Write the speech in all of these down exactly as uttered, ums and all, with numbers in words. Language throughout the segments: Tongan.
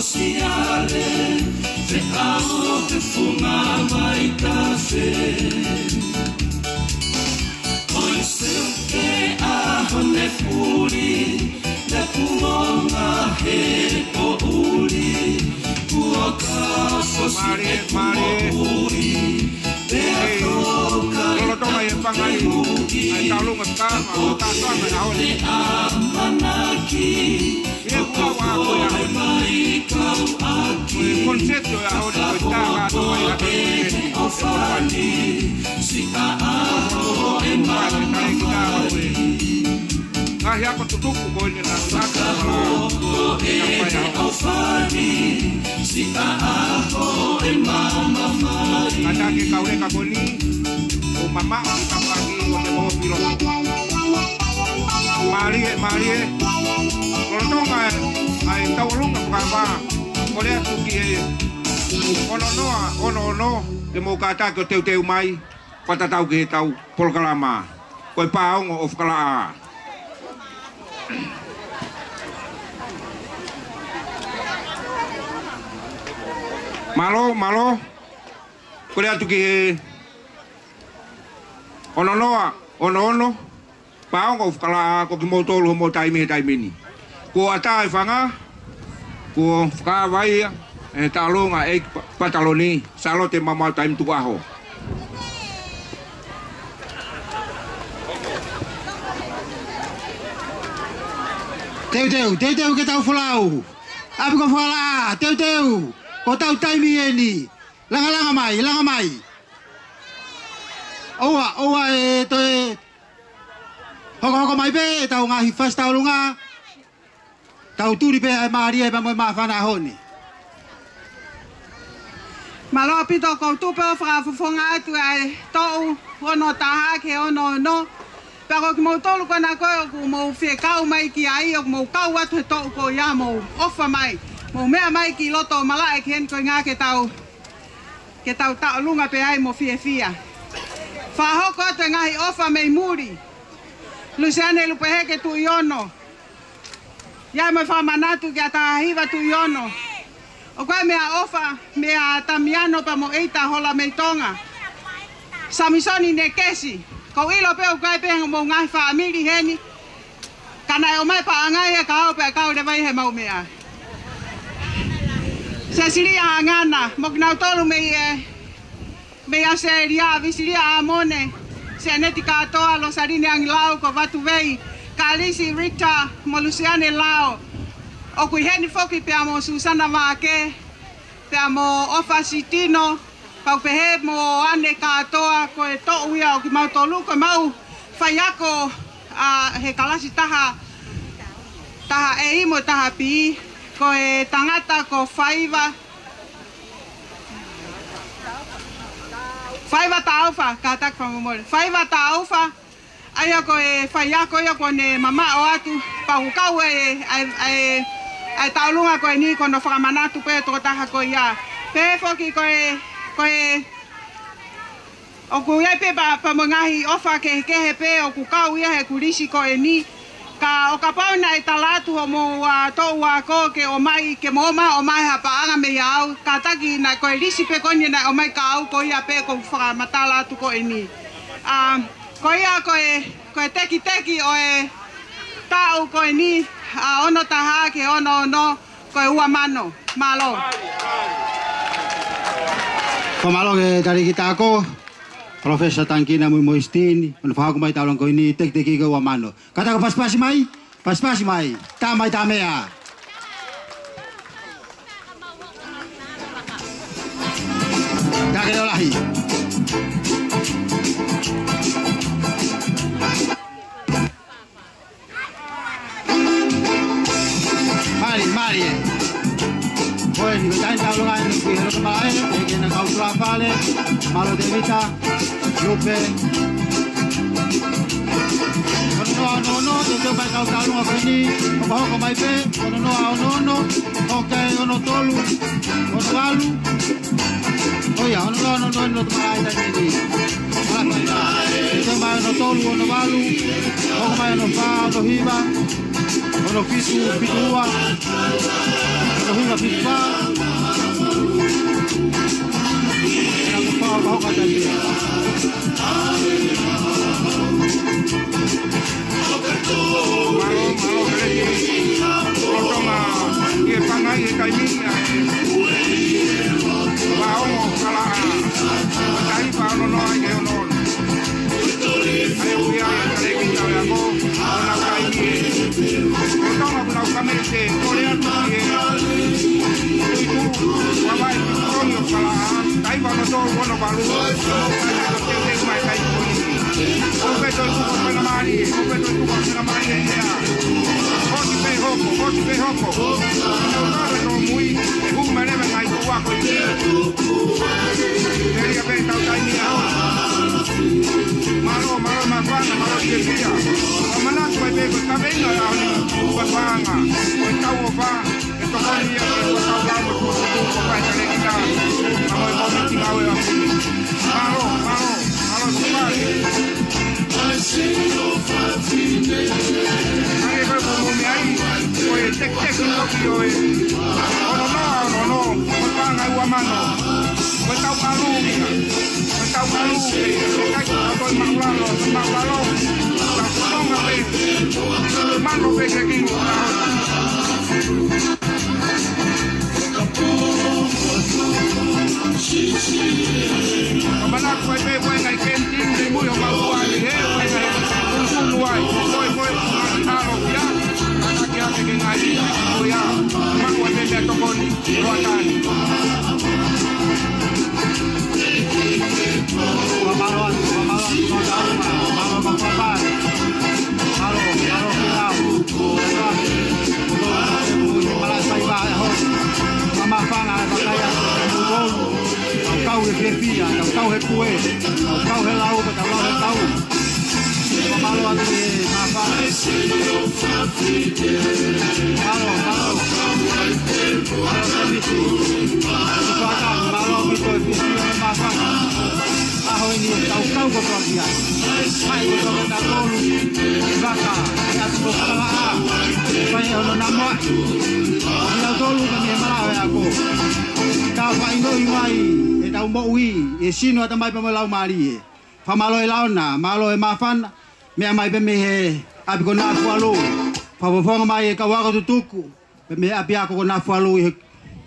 Siale, feʻao he funga vaitafe. ʻOi seuke ʻaho ne puli, ne puonga he poʻuli, kuo ka fosi e kuo ui, pea toka lolotonga e fangai, ai taulunga kama, o tātuanga e ʻaho ni. Amanaki, Ia ko au a koe a honi. Ko e konsepti ʻo e ʻaho ni ko e tā kātoa mai ʻa e konsepti. Ko e konsepti ʻa e konsepti. Ngaahi ako tutuku ko eni na ngaahi ako tutuku. Kātaki kau leka ko eni. ʻO mamaʻo ki kapaki ʻo te mo pilo. Mālie, mālie. Lolotonga e, ʻa e tauʻolunga fakavā. Kole atu ki he ono noa, ono ono, te mou kātaki ʻo teuteu mai, fakatatau ki he tau polokalama. Ko e pāongo ʻo fakalaʻā. Mālō, mālō. Kole atu ki he ono noa, ono ono, pāongo ʻo fakalaʻā, ko kimoutolu hoʻomou taimi he taimi ni. Kuo ʻatā e fanga, kuo fakaava ia ʻe he taʻalonga ʻEiki Pa-, Pataloni, Sālote Maumau Taimi Tukuʻaho. Teuteu, teuteu ke tau folau. ʻApi ko fakalaʻā, teuteu, ko hotau taimi eni. Langalanga mai, langa mai. ʻOua, ʻoua ʻe toe hokohoko mai pē ʻetau ngaahi fasi taulunga. Tau tuli pē ʻa e mālie pea mo e māfana ʻaho ni. Mālō ʻaupito, ʻoku ou tuku pē ʻo fakafofonga atu ʻa e toʻu ono taha ki he ono ono. Pea ko kimoutolu ko ena ko ē ʻoku mou fie kau mai ki ai, ʻoku mou kau atu he toʻu ko ia, mou ʻofa mai. Mou meʻa mai ki loto malaʻe ki heni ko e ʻuhinga ke tau, ke tau taʻolunga pē ai mo fiefia. Fakahoko atu e ngaahi ʻofa mei muli. Lusiane Lupeheke Tuʻiono. ʻIo mo e fakamanatu kia Tahahiva Tuʻiono. ʻOku ʻi ai meʻaʻofa, meʻa Tamiano pea mo ʻEita Hola mei Tonga. Samisoni Nekesi. ʻOku ou ʻilo pē ʻoku ʻi ai pē hoʻomou ngaahi fāmili heni. Ka naʻe ʻomai paʻanga ia ka ʻoku pē kau leva ʻi heʻemau meʻa. Sesilia Hangana, mo kinautolu mei ē, mei ʻAositelēlia, Visilia ʻAmone, Seneti Kātoa, Losaline Angilau, ko Vatuvei, Kalisi Rita, mo Lusiane Lao. ʻOku ʻi heni foki pea mo Susana Vake, pea mo ʻOfa Sitino, pau pehē mo ʻAne Kātoa, ko e toʻu ia ʻo kimautolu, ko ʻemau faiako, ʻa, he kalasi taha, taha A mo taha B, ko e tangata ko Faiva, Faiva Taufa, kātaki fakamolemole. Faiva Taufa, ʻa ia ko e faiako ia kuo ne mamaʻo atu, pea ʻoku kau e, ʻa e, ʻa e, ʻa e taʻolunga ko eni ko hono fakamanatu pē tokotaha ko ia. Pehē foki ko e, ko e, ʻoku ʻi ai pē pea, pea mo e ngaahi ʻofa kehekehe pē, ʻoku kau ia he kulisi ko eni. Ka ʻo kapau naʻe tala atu hoʻomou, ʻa, toʻu ako ke ʻomai, ke mou ō mai ʻo ʻomai ha paʻanga meiate au, kātaki naʻe ko e lisi pē ko eni naʻe ʻomai kia au ko ia pē ʻoku ou fakamatala atu ko eni. ʻA, ko ia ko e, ko e tekiteki ʻo e taʻu ko eni, ʻa, ono taha ki he ono ono, ko e ua mano. Mālō. Fakamālō ki he talēkita ako, Professor Tangikina Muimui Sitini, hono fakahoko mai e taulanga ko eni, tekiteki ko e ua mano. Kātaki ʻo pasipasi mai, pasipasi mai, tā mai tā meʻa. Tākele ʻo lahi. Mālie, mālie. Ko eni, ko e taimi taulanga eni ki he loto malaʻe, ʻe kena kau tulafale, mālō Tēvita, Lupe. Ono noa, ono ono, teuteu mai kau taulanga ko eni, hokohoko mai pē, ono noa, ono ono, ʻoku ʻi ai ono tolu, ono valu. ʻOia, ono noa, ono ono, loto malaʻe taimi ni. Teuteu mai ono tolu, ono valu, hoko mai ono fā, ono hiva. Ono fitu fitu ua, ono hiva fitu fā. Ia ko pau ka hoka taimi. Mālō, mālō, Kaleki. Lolotonga ʻi he pangai he taimi ʻa e vā ongo kalaʻa. Taimi pē ono noa ʻi he ono ono. ʻA ia ʻoku ʻi ai ʻa Kaleki ʻi he ako, ʻo nau taimi ē. Lolotonga ʻoku nau kamete, kole atu ki he Tuitū, Fakavaʻe Pitongi ʻo Fakalaʻā, taimi pē ono tolu ono valu, ʻo kai atu teuteu mai kai ko eni. ʻOku pē toe tuku ʻa e faingamālie, ʻoku pē toe tuku ʻa e faingamālie ia. Hoti pē hoko, hoti pē hoko. Tau kau e tōmui, ʻe hū mai leva e ngaahi toʻu ako ʻi he Telia pē tau taimi ʻaho. Mālō, mālō Māfana, mālō Siasia. Fakamanatu mai pē ko e kaveinga ʻo e ʻaho ni, ko e paʻanga, ko e tau ʻofa, ʻe tokoni ia ki he tau lau mo e tuʻutuʻuni ʻo e Kaleki, pea mo e kōmiti ngāue ʻaho ni. Mālō, mālō, mālō Sipale. ʻA ia ko e ko mo me ai, ko e tekiteki ʻoku ʻi ai. Ono noa, ono noa, ko e paʻanga ʻe ua mano. Ko e tau ʻalu ia. Ko e tau ʻalu ia. Ko e kai ko e tau maʻulalo, tau maʻulalo. Tau tonga pē. Mano pē ke kimu. Ka manako ai pē ko e ngaahi kēnitini mei mui ʻo Maʻuʻa ni he ko e ngaahi kulukulu ai. Ko e ko e ngaahi ʻalo ia. Kātaki ake ke ngaahi ko ia. Manako ai pē meʻatokoni. Roatani. Fakamālō atu, fakamālō atu, fakamālō atu, fakamālō, fakamālō. Mālō, mālō ki he lau. Malaʻe faiva ʻaho ni. Māfana e vakai atu, kau he fiefia, kau he pue, kau he lau, kau lau he kau. Mālō atu e Māfana. Mālō, mālō. Mālō, Tēmisi. Mālō, mālō, ʻaupito e fiefia e Māfana. ʻAho ni ʻoku tau kau kotoa ki ai. Mai kotoa kitautolu ki Vaka, ʻi he ʻapi ko Fakalaʻā. Fai hono namoa. Kitautolu ka mei he malaʻe ako. Ka fai no i mai ʻetau moʻui, ʻi he sino ʻa e Tamai pea mo e Laumālie. Fakamālō e Laona, mālō e Māfana, meʻa mai pē mei he ʻapi ko Nafualu. Fakafofonga mai e kau ako tutuku, pē mei he ʻapiako ko Nafualu ʻi he,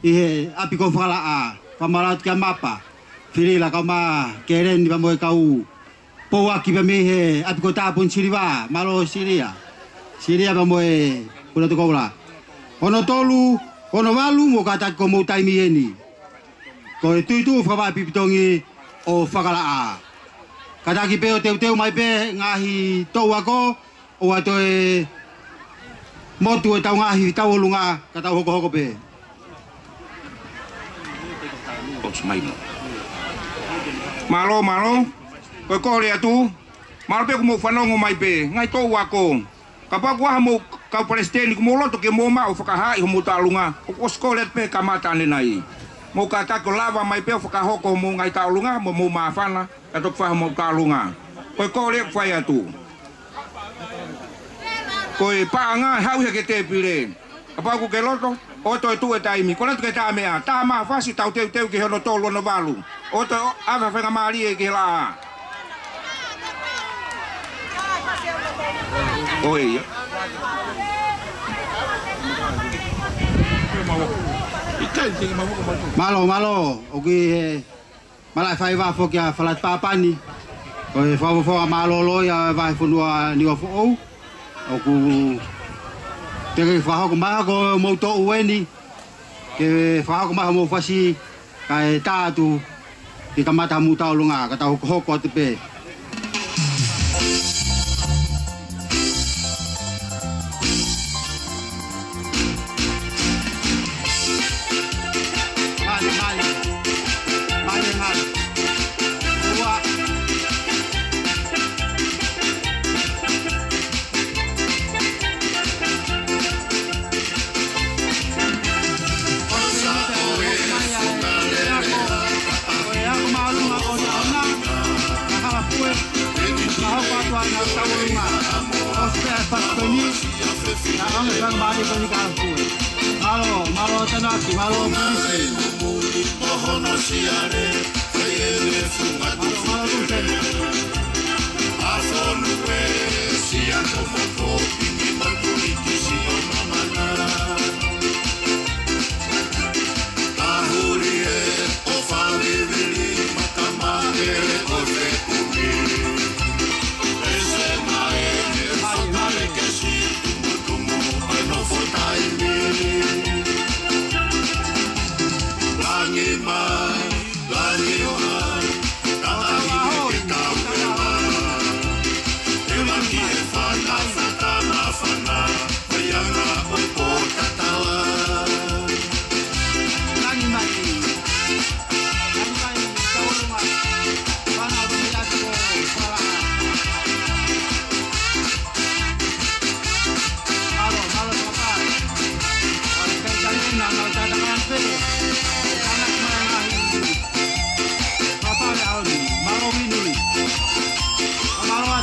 ʻi he ʻapi ko Fakalaʻā. Fakamālō atu kia Mapa, Filila, kau mai Keleni pea mo e kau pouaki pē mei he ʻapi ko Tāpuni Siliva, mālō Silia. Silia pea mo e Pula Tokoula. Ono tolu, ono valu, mou kātaki ko homou taimi eni. Ko e Tuitū Fakavaʻe Pitongi ʻo Fakalaʻā. Kātaki pē ʻo teuteu mai pē ngaahi toʻu ako, ʻoua toe motu ʻetau ngaahi tauʻolunga, ka tau hokohoko pē. Mālō, mālō. Ko e kole atu. Mālō pē kuo mou fanongo mai pē. Ngaahi toʻu ako. Kapau ʻoku ʻi ai haʻamou kau palesiteni ʻoku mou loto ke mou maʻu fakahaaʻi homou tauʻolunga, ʻoku ʻosi kole atu pē kamata ʻanenai. Mou kātaki ʻo lava mai pē ʻo fakahoko homou ngaahi tauʻolunga, mo homou Māfana, ka toki fai homou tauʻolunga. Ko e kole ʻoku fai atu. Ko e paʻanga ʻe haʻu ia ki he tēpile. Kapau ʻoku ke loto, ʻoua toe tuʻu e taimi. Kole atu ke tā meʻa, tā māfasi, tau teuteu ki he ono tolu ono valu. ʻOua toe ʻave ha faingamālie ki he laʻā. ʻOi ia. Mālō, mālō. ʻOku ʻi he malaʻe faiva foki ʻa Falati Papani. Ko e fakafofonga mālōlō ia ʻa e vahefonua Niuafoʻou. ʻOku teʻeki fakahoko mai ha ko mou toʻu eni. Ke fakahoko mai homou fasi kae tā atu ke kamata homou tauʻolunga, ka tau hokohoko atu pē. Mali, mali. Mali, mali. Ua. Tau ʻolunga. ʻOsi pē ʻa e fasi ko eni, ʻa e faingamālie ko eni kia Halafue. Mālō, mālō Tānaki, mālō Pulisi. Mālō, mālō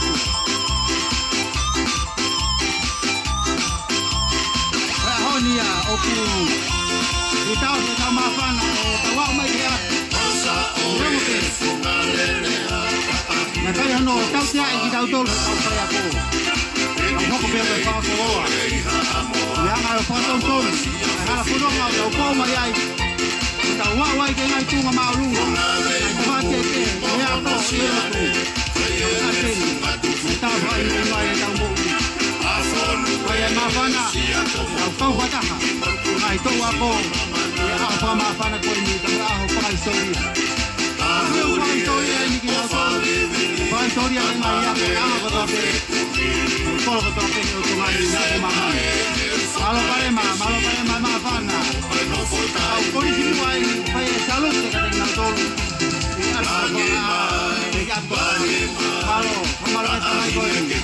Lusen. Ko e ʻaho ni ia ʻoku ʻi ai ʻetau, ʻetau māfana, ʻe tau aʻu mai ki he ʻapi. Naʻe ʻikai hano tautea ʻe kitautolu ʻetau faiako. Tau hoko pē ko e fakakoloa. ʻI he anga ʻo e fakatonutonu ʻa e hala fononga ʻoku tau kau mai ai. Tau aʻu ai ki he ngaahi tuʻunga māʻolunga. Ngaahi koha kehekehe, ʻi he ako, ʻi he lotu. Ko e ʻateni, ʻe tau fai ʻi he ngaahi ʻetau moʻui. Ko e māfana, tau kau fakataha. Ngaahi toʻu ako, ʻi he ʻaho fakamāfana ko eni, ko e ʻaho fakahisitōlia. Ko e ʻaho fakahisitōlia eni kinautolu. Fakahisitōlia ʻa e ngaahi ako, ʻaho kotoa pē. Kolo kotoa pē ʻo Tonga ni, naʻa ko māmani. Mālō Palema, mālō Palema, māfana. Kau polisi muʻa eni, fai e salute kiate kinautolu. ʻI he ʻapi ko ē, ʻi he ʻapi ko ē. Mālō, mālō e tamai ko eni.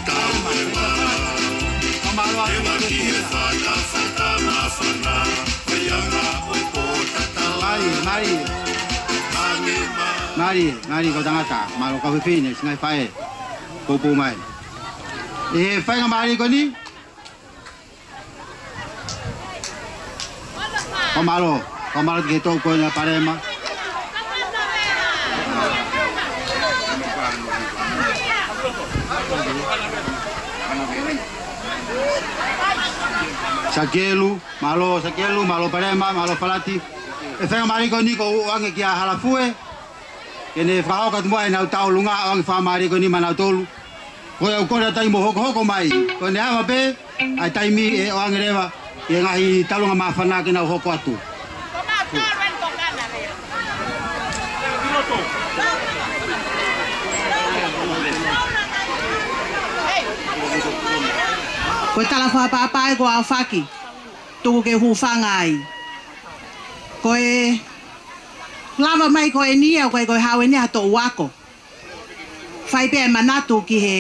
Mālō, mālō atu. Mālie, mālie. Mālie, mālie kau tangata. Mālō kau fefine, siʻi ngaahi faʻē. Poupou mai. ʻI he faingamālie ko eni. Fakamālō, fakamālō ki he toʻu ko eni ʻa Palema. Sakelu, mālō Sakelu, mālō Palema, mālō Falati. ʻI he faingamālie ko eni ʻoku ou ʻoange kia Halafue ke ne fakahoko atu muʻa ʻenau tauʻolunga, ʻoange fakamālō ko eni maʻanautolu. Ko ia ʻoku kole atu ai mo hokohoko mai. Ko ʻene ava pē ʻa e taimi ʻe ʻoange leva ʻi he ngaahi tauʻolunga māfana ke nau hoko atu. Ko e tala fakaʻapaʻapa ē kuo aofaki, tuku ke u hūfanga ai. Ko e lava mai ko eni ia, ko e, ko e hau eni ha toʻu ako. Fai pē ʻa e manatu ki he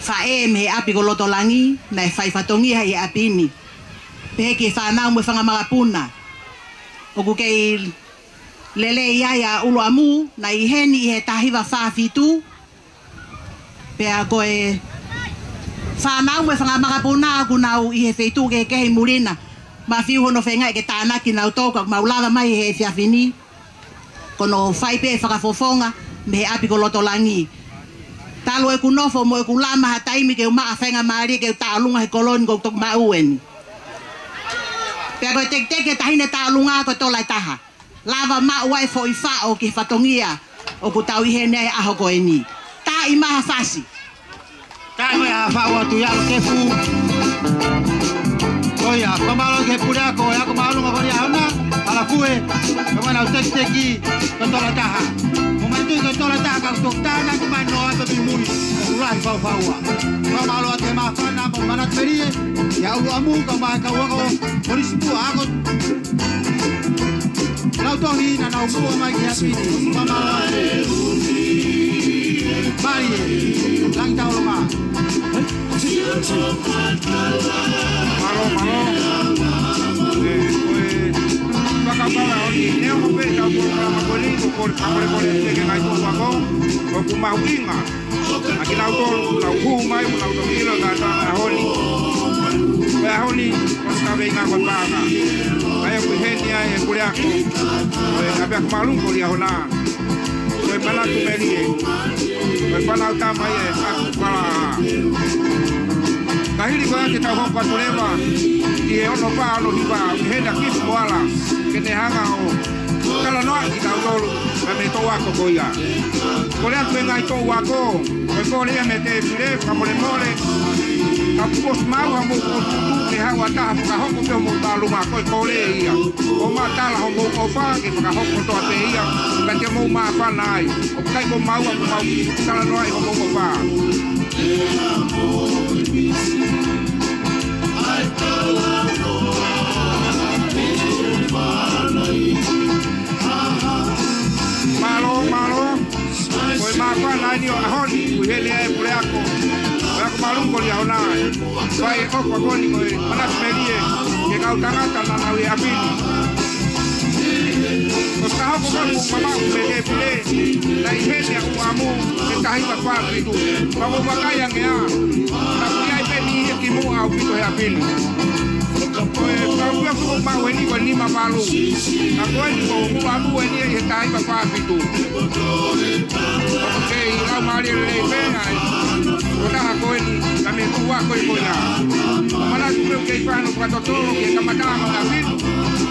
faʻē mei he ʻapi ko Lotolangi, naʻe fai fatongia ʻi he ʻapi ni. Pehē ki he fānau mo e fanga makapuna. ʻOku kei lelei ai ʻa ʻUluʻamu, naʻe ʻi heni ʻi he taha hiva fā fitu. Pea ko e fānau mo e fanga makapuna ʻoku nau ʻi he feituʻu kehekehe ʻi muli na. Mafiu hono feingaʻi ke tānaki kinautolu ka ʻoku mau lava mai he efiafi ni. Ko hono fai pē fakafofonga mei he ʻapi ko Lotolangi. Talu ʻeku nofo mo ʻeku lama ha taimi ke u maʻu ha faingamālie ke u tauʻolunga he kolo ni ʻoku ou toki maʻu eni. Pea ko e tekiteki ʻa e taʻahine tauʻolunga ko e tola ʻe taha. Lava maʻu ai e foʻi faʻo ki he fatongia ʻoku tau ʻi heni ai he ʻaho ko eni. Taaʻi mai ha fasi. Taaʻi mai ha faʻo atu ia ʻo kefu. Ko ia, fakamālō ki he puleako, e ako māʻolunga ko ia ʻa Halafue, pea mo ʻenau tekiteki, ko e tola ʻe taha. Mou manatuʻi ko e tola ʻe taha ka ʻoku toki tānaki mai noa pē ʻi mui, ʻoku lahi faufaua. Fakamālō atu he māfana mo manatu melie, ʻia ʻUluʻamu, kae ʻumaʻā e kau ako, polisi muʻa ako, Lautohi naʻa nau muʻa mai ki ʻapi ni. Fakamālō atu. Mālie, Langi Tauloma. Mālō, mālō. ʻE, ko e fakapala ʻo ni, neongo pē ʻetau polokalama ko eni, ko e kole, kole, kole, ke ngaahi toʻu ako, ʻoku mahuʻinga. ʻa kinautolu, nau hū mai, nau toki ʻilo ʻa e ʻaho ni. Ko e ʻaho ni, ko e kaveinga ko e paʻanga. ʻA ia ʻoku ʻi heni ai e puleako ʻo e Ngaahi Ako Māʻolunga ko Liahona. Ko e Manatu Melie. Ko e fānau tama ia ʻa Atu Kalaʻā. Ka hili ko ia te tau hoko atu leva ʻi he ono fā ono hiva, ʻi heni ʻa Kifu Moala, ke ne hanga ʻo talanoaʻi kitautolu mei he toʻu ako ko ia. Kole atu e ngaahi toʻu ako, ko e kole ia mei he tēpile, fakamolemole, ka kuo ʻosi maʻu haʻamou fokotuʻutuʻu, ke haʻu ha taha fakahoko pē homou tālunga, ko e kole ia. ʻOmai ʻa e tala homou ʻofa ke fakahoko kotoa pē ia, ka te mou māfana ai. ʻOku ʻikai ko maua, ko mau talanoaʻi homou ʻofa. Mālō, mālō. Ko e māfana eni ʻo e ʻaho ni, ʻoku ʻi heni ai e puleako ʻo e Ako Māʻolunga ko Liahona. Fai e ʻofa ko eni ko e Manatu Melie ki he kau tangata naʻa nau ʻi ʻapi ni. Ko e taha ko ē ʻoku mamaʻo mei he tēpile, naʻe ʻi heni ʻa ʻUluamu he taha hiva fā fitu. Ka mou vakai ange ā, naʻe ʻi ai pē niʻihi kimuʻa ʻaupito he ʻapi ni. Ko e kau ʻuhinga ʻoku maʻu eni ko e nima valu. Ka ko eni ko ʻUluamu eni ʻi he taha hiva fā fitu. Kei lau mālie lelei pē ai. Ko e taha ko eni, ka mei he toʻu ako ko ia. Manatu pē ʻoku kei fano fakatotolo ki he kamata ʻa e ʻaho ni.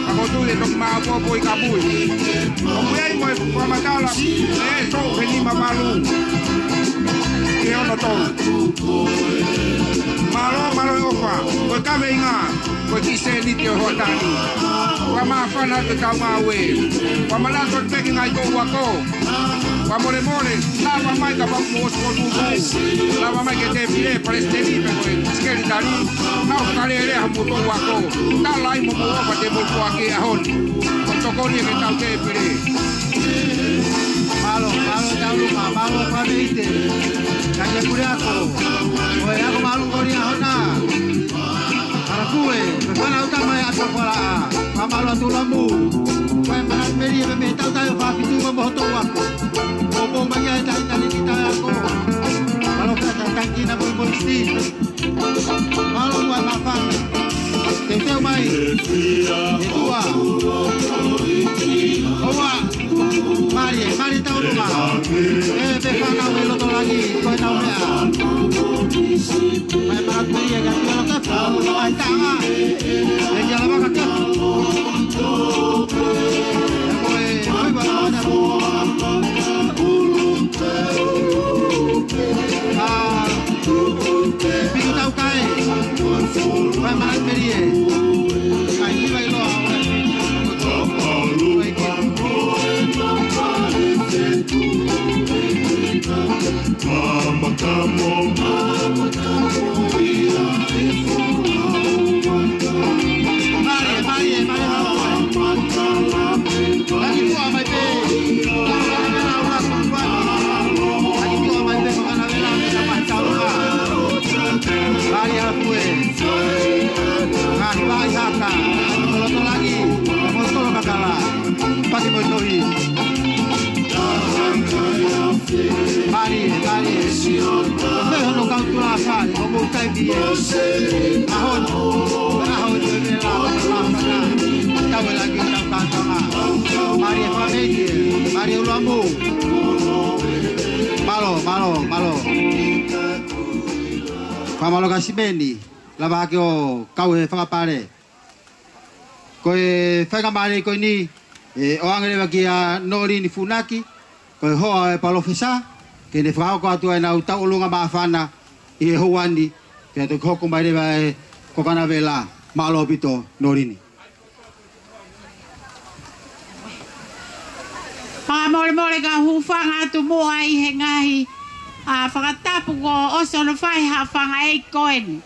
Ka ko e tuʻu ʻe toki maʻopoʻopo ʻi kapui. ʻOku ʻi ai mo e fakamatala, ʻe toʻu he nima valu. ʻI he ono tolu. Mālō, mālō e ʻofa. Ko e kaveinga, ko e kiʻi sēniti ʻo e hoʻatā ni. Fakamāfana atu e tau ngāue. Fakamanatu atu pē ki he ngaahi toʻu ako. Fakamolemole, lava mai kapau ʻoku mou ʻosi fokotuʻutuʻu. Lava mai ki he tēpile, palesiteni pe ko e sekelitali. Nau fakalelea homou toʻu ako. Tala ai mo hoʻomou ʻofa te mou foaki he ʻaho ni. Ko e tokoni ia ki he tau tēpile. Mālō, mālō e tau luma, mālō e fakameʻite. Kae ke puleako ʻo e Ako Māʻolunga ko Liahona. Kalakuʻe, ko e fānau tama ia ʻa Atu Kalaʻā. Fakamālō atu ʻUluamu. Ko e Manatu Melie mei he taʻu taha hiva fā fitu mo hoʻo toʻu ako. ʻOku mou mai ai e taʻahine taʻahine ako. Mālō pē ʻa e tangikina mo e moisiti. Mālō muʻa e māfana. Teuteu mai. ʻE tua. ʻOua. Mālie, mālie tau luma. ʻE, pē fānau ʻi loto langi, ko e tau meʻa. Mai Manatu Melie ka tua loto. Ai taʻanga. ʻE kia lava ka kia. ʻE ko e, ko e, ko e, ko e, ʻa, Piku tau kai. Fai Manatu Melie. Kai hiva ʻiloa. Mālie, mālie, mālie. Laki tuʻa mai pē. Laki tuʻa mai pē ko Kanavela, mei Tapaʻi Taulua. Mālie ʻa e pue. Ngaahi vaʻi haka. Tolotolaki. Mo tolo kakala. Paki mo tohi. Mālie, mālie. Ko e meʻa hono kau tula fai, hoʻomou taimi ē. ʻAho ni, ʻaho ni ʻo e vela, ʻo e lāfana. Tau e laki ʻo tau kātoanga. Mālie fakameʻite, mālie ʻUluamu. Mālō, mālō, mālō. Fakamālō Kasimeni, lava hake ʻo kau he fakapale. Ko e faingamālie ko eni, ʻe ʻoange leva kia Nolini Funaki, ko e hoa ʻo e palōfesa, ke ne fakahoko atu ʻenau tauʻolunga māfana ʻi he houa ni, pea toki hoko mai leva ʻe ko Kanavela. Mālō ʻaupito Nolini. Fakamolemole ka u hūfanga atu muʻa ʻi he ngaahi, ʻa, fakatapu kuo ʻosi hono fai ʻe ha fanga ʻeiki ko eni.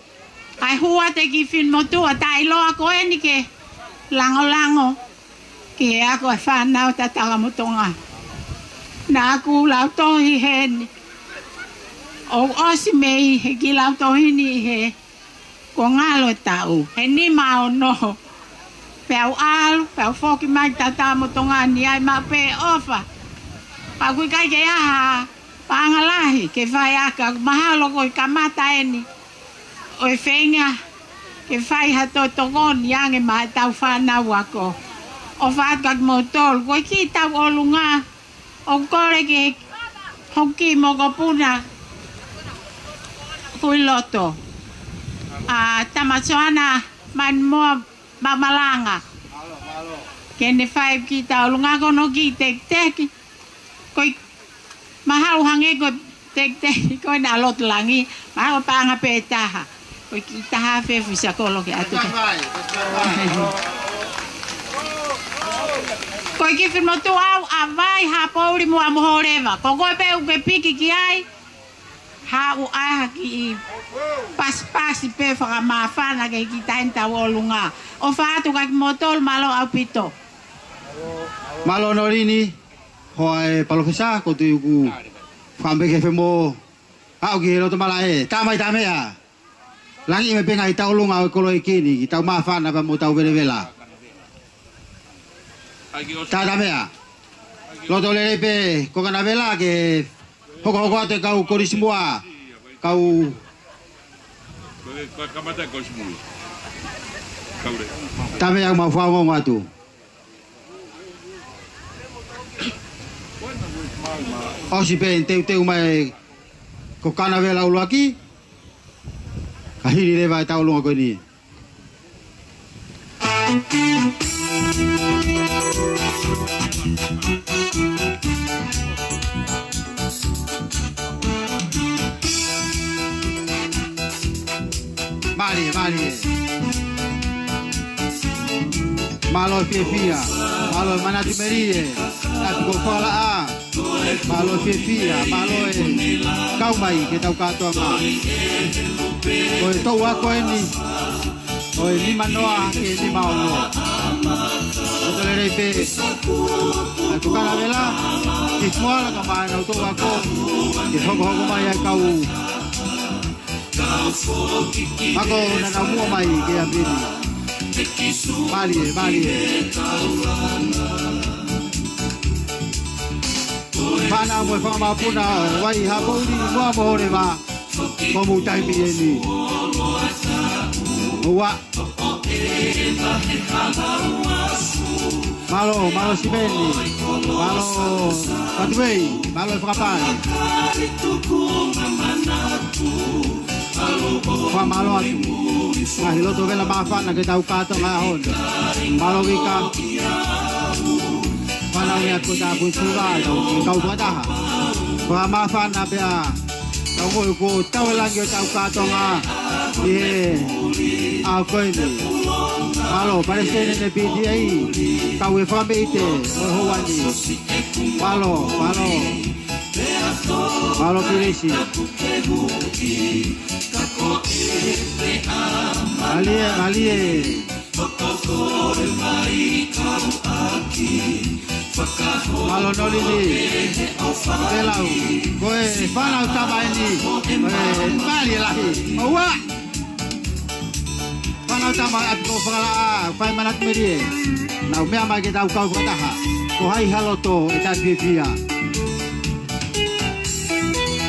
ʻA e hū atu e kiʻi finemotuʻa taʻeʻiloa ko eni ke langolango ki he ako ʻa e fānau tatau mo Tonga. Naʻa ku lautohi heni. ʻOku ʻosi mei he kiʻi lautohi ni he kuo ngalo e taʻu. He nima ono. Pea u ʻalu, pea u foki mai tatau mo Tonga ni ai maʻu pē ʻofa. Pea ʻoku ʻikai ke ʻi ai ha Paʻanga lahi ke fai ʻaki, mahalo ko e kamata eni ʻo e feinga ke fai ha toe tokoni ange maʻa ʻetau fānau ako. ʻOfa atu kiate kimoutolu, ko e kiʻi tauʻolunga ʻoku kole ke hoki mokopuna Kuiloto, ʻa Tamasoana Manimoa Mamalanga, ke ne fai kiʻi tauʻolunga ko hono kiʻi tekiteki. Ko e mahalo hangē ko e tekiteki ko ena ʻa Lotolangi, mahalo paʻanga pē ʻe taha. Ko e kiʻi taha afe fuʻu siʻa kolo ke ʻatu. Ko e kiʻi finemotuʻa ʻa Vai, Haʻapouli mo Moholeva. Ko koe pē ʻoku ke piki ki ai. Haʻu ʻai ha kiʻi pasipasi pē fakamāfana ki he kiʻi taimi tauʻolunga. ʻOfa atu kiate kimoutolu, mālō ʻaupito. Mālō Nolini, hoa ʻe Palōfesa, ko e tui ʻoku fakaʻamu pē ke femo aʻu ki he loto malaʻe. Tā mai Tamea. Langiʻi mai pē ngaahi tauʻolunga ʻo e kolo ʻi heni, ke tau māfana pea mo tau velavela. Tā Tamea. Loto lelei pē ko Kanavela ke hokohoko atu e kau Kolisi Muʻa. Kau Tamea, mau fakaongoongo atu. ʻOsi pē ʻene teuteu mai ko Kanavela ʻuluaki, ka hili leva e tauʻolunga ko eni. Mālie, mālie. Mālō e fiefia. Mālō e manatu melie. ʻApikofakalā. Mālō e fiefia. Mālō e kau mai ke tau kātoanga. Ko e touʻa ko eni ʻo e nima noa ki he nima ono. Loto lelei pē ʻa e Kanavela, ki Kuala ka mai nau touʻa ko, ke hokohoko mai ʻa e kau ako naʻa nau muʻa mai ki he ʻapi ni. Mālie, mālie. Fānau mo e fakamāfana ʻo Vai, Haʻapouli mo Moholeva. Ko hoʻomou taimi eni. ʻOua. Mālō, mālō Simeni. Mālō Patuei, mālō e fakapale. Fakamālō atu. Ngaahi loto vela māfana ke tau kātoanga he ʻaho ni. Mālō Vika. Fānau mei ʻApiakosipoti, kau fakataha. Fakamāfana pea tau moʻui ko tau e langi ʻo tau kātoanga ʻi he ʻaho ko eni. Mālō, Palesiteni N P T A, kau e fakameʻite ʻo e houa ni. Mālō, mālō. Mālō Kilisi. Mālie, mālie. Mālō Nolini. Pelau. Ko e fānau tama eni. Ko e mālie lahi. ʻOua. Fānau tama ʻApikofakalā, fai manatu melie. Nau meʻa mai ke tau kau fakataha. Ko hai ha loto ʻe taʻefiefia.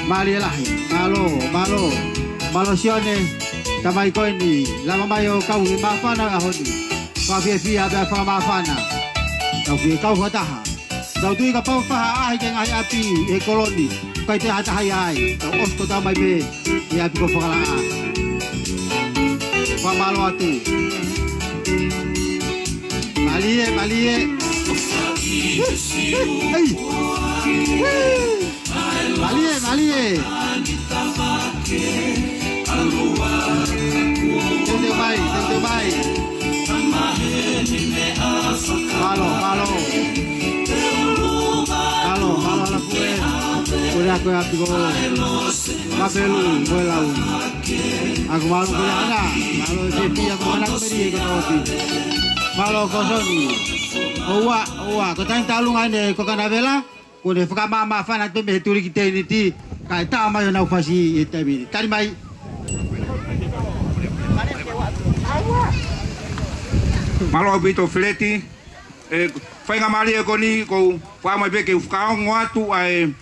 Mālie lahi. Mālō, mālō. Mālō Sione. Tamai ko eni, lava mai ʻo kau he māfana ʻaho ni. Fakafiefia pea fakamāfana. Tau fie kau fakataha. Tau tui kapau faha ʻaʻahi ki he ngaahi ʻapi he kolo ni, ʻikai toe ha taha ia ai. Tau ʻosi ko tau mai pē he ʻApikofakalā. Fakamālō atu. Mālie, mālie. Hei. Mālie, mālie. Teuteu mai, teuteu mai. Mālō, mālō. Mālō, mālō, hala pule. Kole ako e ʻapi ko Mapelu, ko e lau. Ako mālō ko e ana. Mālō e fiefia ko e ana ko e melie ko tau ʻapi. Mālō ko Soni. ʻOua, ʻoua. Ko e taimi tauʻolunga eni ko Kanavela. Kuo ne fakamāmāfana atu mei he tuliki tēniti, kae tā mai honau fasi he taimi ni. Tali mai. Mālō ʻaupito Feleti. ʻE, faingamālie ko eni, ʻoku ou fakaʻamu pē ke u fakaongo atu ʻa e,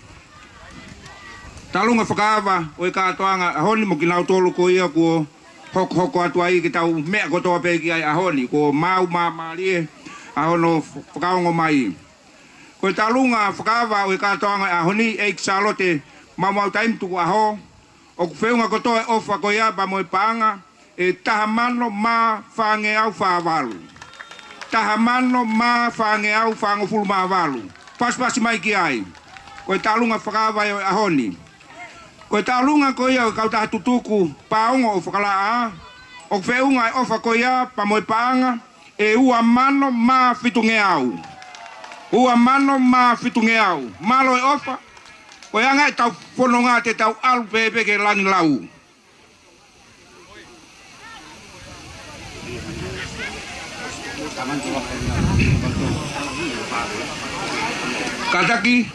Tālunga fakaava ʻo e kātoanga ʻaho ni mo kinautolu ko ia kuo hokohoko atu ai ke tau meʻa kotoa pē ki ai ʻaho ni, kuo maau māmālie ʻa hono fakaongo mai. Ko e tālunga fakaava ʻo e kātoanga ʻaho ni, ʻEiki Sālote Maumau Taimi Tukuʻaho, ʻoku feʻunga kotoa e ʻofa ko ia pea mo e paʻanga ʻe taha mano mā fāngeau fā valu. Taha mano mā fāngeau fāngofulu mā valu. Pasipasi mai ki ai. Ko e tālunga fakaava ia ʻo e ʻaho ni. Ko e tālunga ko ia ʻo e kautaha tutuku pāongo ʻo Fakalaʻā, ʻoku feʻunga e ʻofa ko ia pea mo e paʻanga ʻe ua mano mā fitungeau. Ua mano mā fitungeau. Mālō e ʻofa. Ko e anga ʻetau fononga te tau ʻalu pē pē ki he langi lau. Kātaki,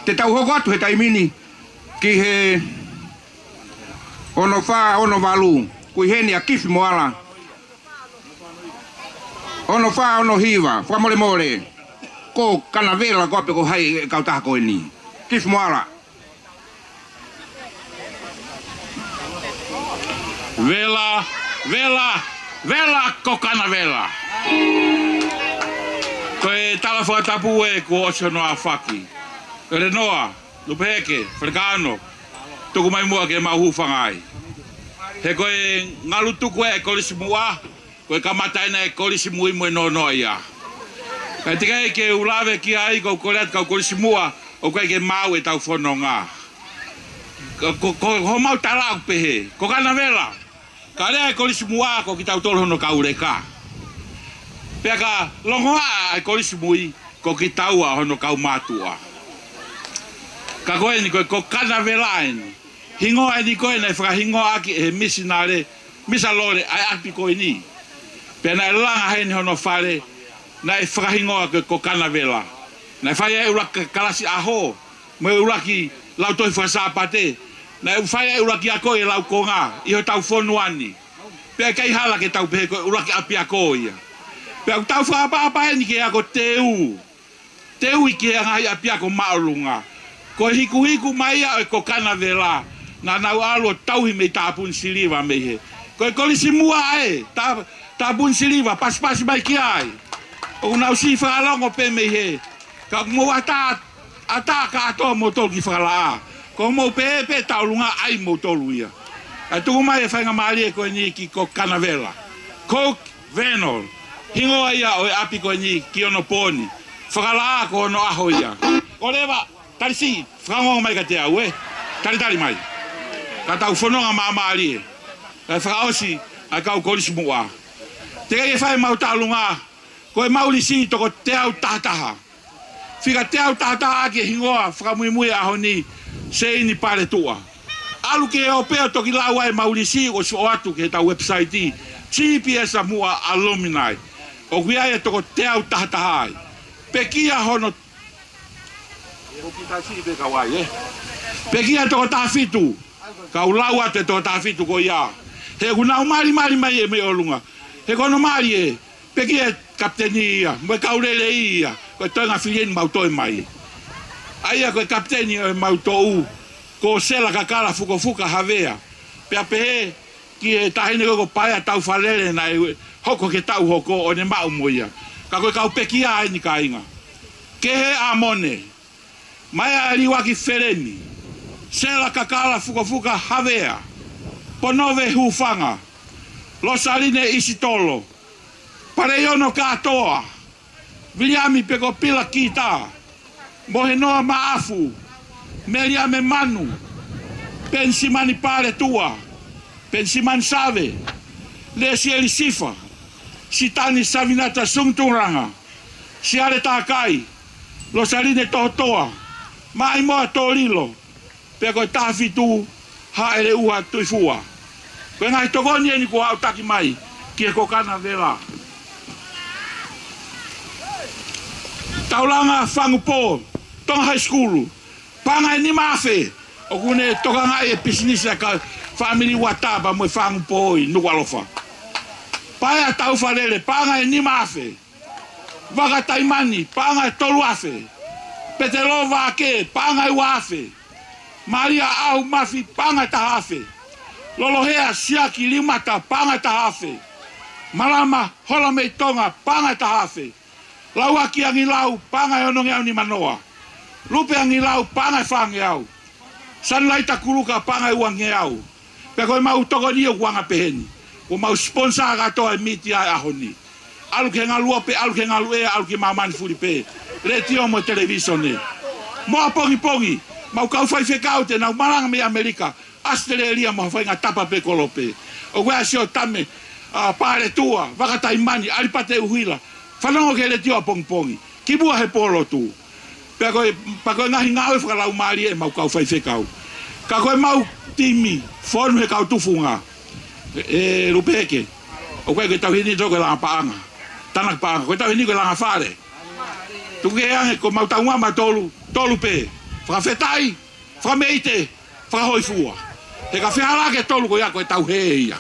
te tau hoko atu he taimi ni ki he ono fā ono valu, ʻoku ʻi heni ʻa Kifi Moala. Ono fā ono hiva, fakamolemole. Ko Kanavela ko pe ko hai e kautaha ko eni. Kifi Moala. Vela, vela, vela ko Kanavela. Ko e tala fakatapu ē kuo ʻosi hono ʻafaki. Ko Lenoa, Lupeheke, Falekano, tuku mai muʻa ke mau hūfanga ai. He ko e ngalu tuku e Kolisi Muʻa, ko e kamata ena e Kolisi Mui mo e nonoʻo ia. Kae teʻeki ai ke u lave ki ai, ko e kole atu kau Kolisi Muʻa, ʻoku ʻikai ke maau ʻetau fononga. Ko, ko, ko homau tala ʻoku pehē. Ko Kanavela, ka lea e Kolisi Muʻa ko kitautolu hono kau leka. Pea ka longoaʻa e Kolisi Mui ko kitaua hono kau mātuʻa. Ka ko eni ko e ko Kanavela eni. Hingoa eni ko ē naʻe fakahingoa ʻaki ʻe he misinale, Misa Lole ʻa e ʻapi ko eni. Pea naʻe langa heni hono fale, naʻe fakahingoa ko e ko Kanavela. Naʻe fai ai e ʻuluaki kalasi ʻaho, mo e ʻuluaki lautohi fakasāpate, naʻe fai ai e ʻuluaki ako ʻi he laukonga ʻi hotau fonua ni. Pea ʻikai hala ke tau pehē ko e ʻuluaki ʻapiako ia. Pea ʻoku tau fakaʻapaʻapa eni ki he ako teu. Teu ʻi he ngaahi ʻapiako māʻolunga. Ko e hikuhiku mai ia ʻo e ko Kanavela, naʻa nau ʻalu ʻo tauhi mei Tāpuni Siliva mei hē. Ko e Kolisi Muʻa ē, Tā-, Tāpuni Siliva, pasipasi mai ki ai. ʻOku nau siʻi fakalongo pē mei hē. Ka mou ʻatā, ʻatā kātoa moutolu ki Fakalaʻā. Ko mou pē pē tauʻolunga ai moutolu ia. ʻA e tuku mai e faingamālie ko eni ki ko Kanavela. Coke Venol. Hingoa ia ʻo e ʻapi ko eni ki Onopooni. Fakalaʻā ko hono ʻaho ia. ʻOleva, tali siʻi, fakaongo mai kiate au ē. Talitali mai. Ka tau fononga māmālie. Kae fakaʻosi ʻa e kau Kolisi Muʻa. Teʻeki ke fai mau tauʻolunga. Ko e mau lisi toko teau tahataha. Fika teau tahataha ʻaki e hingoa fakamuimui ʻaho ni, Seini Paletuʻa. ʻAlu ki he ʻōpē ʻo toki lau ai e mau lisi ʻosi ʻoatu ki heʻetau website, G P S Muʻa Alumni. ʻOku ʻi ai e toko teau tahataha ai. Pekia hono, ʻoku kita siʻi pē kau ai, ē. Pekia toko taha fitu. Kau lau atu e toko taha fitu ko ia. He ʻoku nau malimali mai ē mei ʻolunga. He ko hono mali ē. Pekia e kapiteni ia, mo e kau lelei ia, ko e toenga fili eni mau toe mai. ʻA ia ko e kapiteni ʻo e mau toʻu, ko Sela Kakala Fukofuka Havea. Pea pehē ki he taʻahine ko ē ko Paea Taufalele naʻe hoko ke tau hoko ʻo ne maʻu mo ia. Ka ko e kau pekia eni kāinga. Kehe ʻAmone, Maea Liuaki Feleni, Sela Kakala Fukofuka Havea, Ponove Hufanga, Losaline Isitolo, Paleiono Kātoa, Viliami Pekopila Kita, Mohenoa Maʻafu, Meliame Manu, Penisimani Paletuʻa, Penisimani Save, Lesieli Sifa, Sitani Savinata Sungutungulanga, Siale Takai, Losaline Tohotoa, Maimoa Tolilo, pea ko e taha fitu Haʻele ʻUha Tuifua. Ko e ngaahi tokoni eni kuo aʻutaki mai ki he ko Kanavela. Taulanga Fangupō, Tonga High School, paʻanga ʻe nima afe, ʻoku ne tokangaʻi e pisinisi ʻa e kau fāmili Uatapa mo e Fangupō ʻi Nukuʻalofa. Paea Taufalele, paʻanga ʻe nima afe. Vaka Taimani, paʻanga ʻe tolu afe. Petelō Vake, paʻanga ʻe ua afe. Malia ʻAhu Mafi, paʻanga ʻe taha afe. Lolohea Siaki Liumata, paʻanga ʻe taha afe. Malama Hola mei Tonga, paʻanga ʻe taha afe. Lauaki Angilau, paʻanga ʻe onongeau nimanoa. Lupe Angilau, paʻanga ʻe fāngeau. Sanlaita Kuluka, paʻanga ʻe uangeau. Pea ko ʻemau tokoni ʻoku anga pehē ni. Ko ʻemau sponsor kātoa e mītia he ʻaho ni. ʻAlu ki he ngalu ope, ʻalu ki he ngalu ʻea, ʻalu ki māmani fulipē. Letiō mo e televīsone. Mo ʻapongipongi, ʻemau kau faifekau te nau malanga mei ʻAmelika, ʻAositelēlia mo ha faʻahinga tapa pē kolope. ʻOku ʻi ai ʻa Siotame, ʻa Paletua, Vakataimani, ʻAlipate ʻUhila. Fanongo ki he letiō ʻapongipongi. Ki muʻa he pō lotu. Pea ko e, pea ko e ngaahi ngāue fakalaumālie ʻemau kau faifekau. Ka ko ʻemau timi, fonu he kau tufunga. ʻE, ʻe Lupeke. ʻOku ʻikai ko e tauhi ni toko e langa paʻanga. Tānaki paʻanga. Ko e tauhi ni ko e langa fale. Tuku ke ange ko ʻemau taumuʻa ʻa mautolu, tolu pē. Fakafetaʻi, fakameite, fakahōifua. He ka fehālaaki e tolu ko ia ko e tauhē ia.